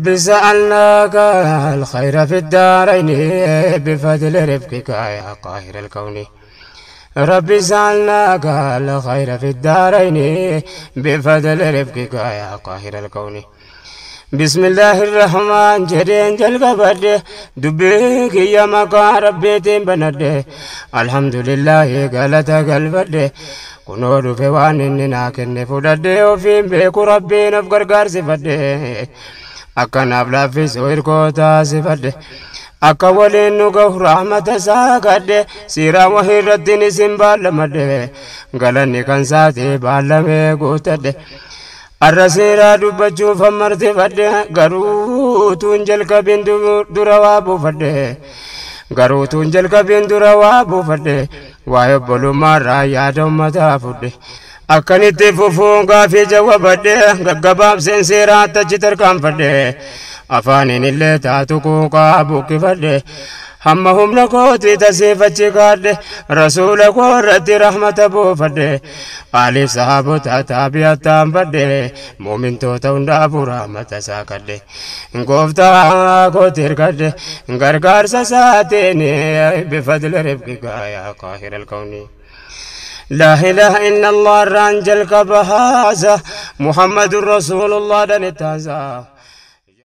ربي سألناك الخير في الدارين بفضل رفقك يا قاهر الكون. ربي سألناك الخير في الدارين بفضل رفقك يا قاهر الكون. بسم الله الرحمن جرين جلقبده دبيك يا مقا ربي تنبنده الحمد لله قالت قلبده kunoo dhufe waan inni naa kenne fudhadhe ofiin beeku rabbiin of gargaarsifadhe akkanaaf laaffisu hirkoo taasifadhe akka waliin nu gahu rahmata isaa kadhe siiraa wahii irratti isin baallamadhe galanni kan saatee baallamee guutadhe arra seeraa dubbachuuf hammartifadhe garuu tuun jalqabin dura waa buufadhe garuu tuun jalqabin dura waa buufadhe waa'ee obbolummaarraa yaada ummataa fudhe akkanitti fufuun gaafii jawwabadhe gaggabaabseen seeraatti achi tarkaanfadhe afaaniin illee taatu quuqaa buqqifadhe hamma humna kootii tasiifachi kaadhe rasuula koo irratti rahmata buufadhe aaliif sahaabota taabi'attaan badhe muumintoota hundaafuu rahmata isaa kadhe gooftaa kooti hirkadhe gargaarsa isaatiin bifadli rifqika yaa qaahira alkawnii. لا إله إلا الله رانجل كبهازا محمد رسول الله دنتازا.